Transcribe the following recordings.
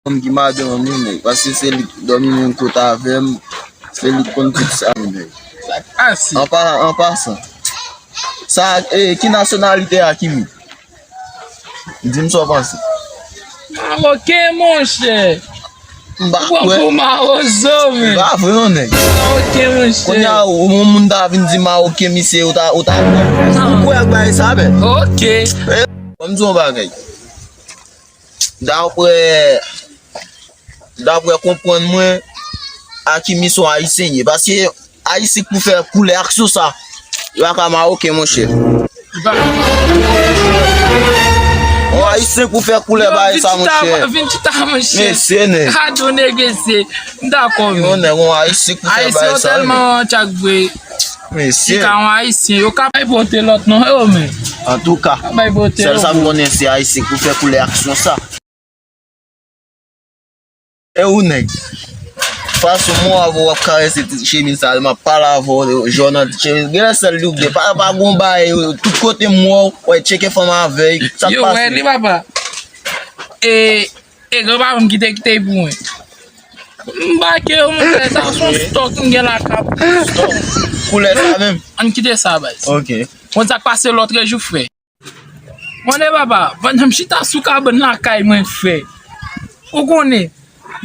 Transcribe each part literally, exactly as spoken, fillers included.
Fanm ki madanm an wi, nèg, paske se li k dòmi menm kot avè m, se li k konn tout sa, wi, nèg. Ase. An pa, an pasan, sa, e, ki nasyonalite Hakimi? Di m sa w panse. Mawoken, monchè. M pa kwè. Ou pran pou mawozo, men. M pa vre, non, nèg. Mawoken, monchè. Kounye a, ou, yon moun ta vin di mawoken, misye, ou ta, ou ta kwè. Ou kwè ak bagay sa, men. Ok. Ban m di w yon bagay. Daprè, daprè konprann mwen, Hakimi se yon Ayisyen ye. Paske Ayisyen k pou fè koulè aksyon sa, yo pa ka mawoken, monchè. Yon Ayisyen k pou fè koulè bagay sa, monchè. Vin chita, monchè. Mesye, nèg. Ado negosye. M dakò, men. Yon nèg, yon Ayisyen k pou fè bagay sa, men. Ayisyen yo tèlman tchak vre. Mesye. Chita yon Ayisyen, yo ka bay pote lòt non, yo, men. Antouka, sèl sa m konnen, se Ayisyen k pou fè koulè aksyon sa. E ou, nèg? Fason m wè w ap karese ti chemiz sa, m ap pale avè w, jò nan ti chemiz. Genlè sèl li w gen. Pa, pa gon bagay, tout kote m wè w, w ap tcheke fanm avè l. Sa k pase? Yo, wè li, papa. E, e granpapa m ki te kite l pou mwen. M bake yo, monchè, sa se yon stòk m gen lakay. Stòk. Koulè sa menm? Ann kite sa, baz. Ok. Konn sa k pase lòtrejou, frè. Mande papa, pandan m chita sou kabann lakay mwen, frè. Ou konnen,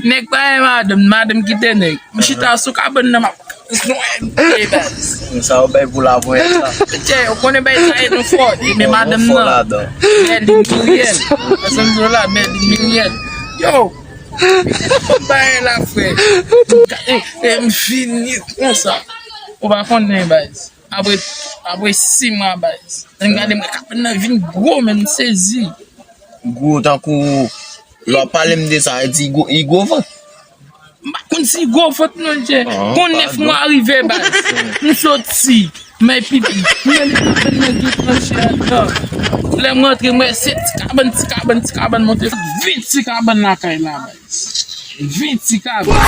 nèg pa gen madanm, madanm kite nèg. M chita sou kabann nan, m ap zwen, baz. Sa yo bay pou la ponyèt la. Tchè, ou konnen bay sa e nou fò, men madanm nan. Mèlin Miryèl. Ansanm di w la, Mèlin Miryèl. Yo, bay la, frè. E, e, m fini konsa. Ou pa konnen, baz. Apre, apre sis mwa, baz. Lè m gade, m wè kabann nan vin gwo, men m sezi. Gwo tankou, lè w ap pale m de sa, e di gwo, e gwo vant. M pa konn si gwo vant non, chè. Gon nèf mwa rive, baz. M soti, men pipi. M gade kabann nan gen tranche anndan. Lè m rantre, m wè se ti kabann, ti kabann, ti kabann monte. Vin ti kabann lakay la, baz. Vin ti kabann.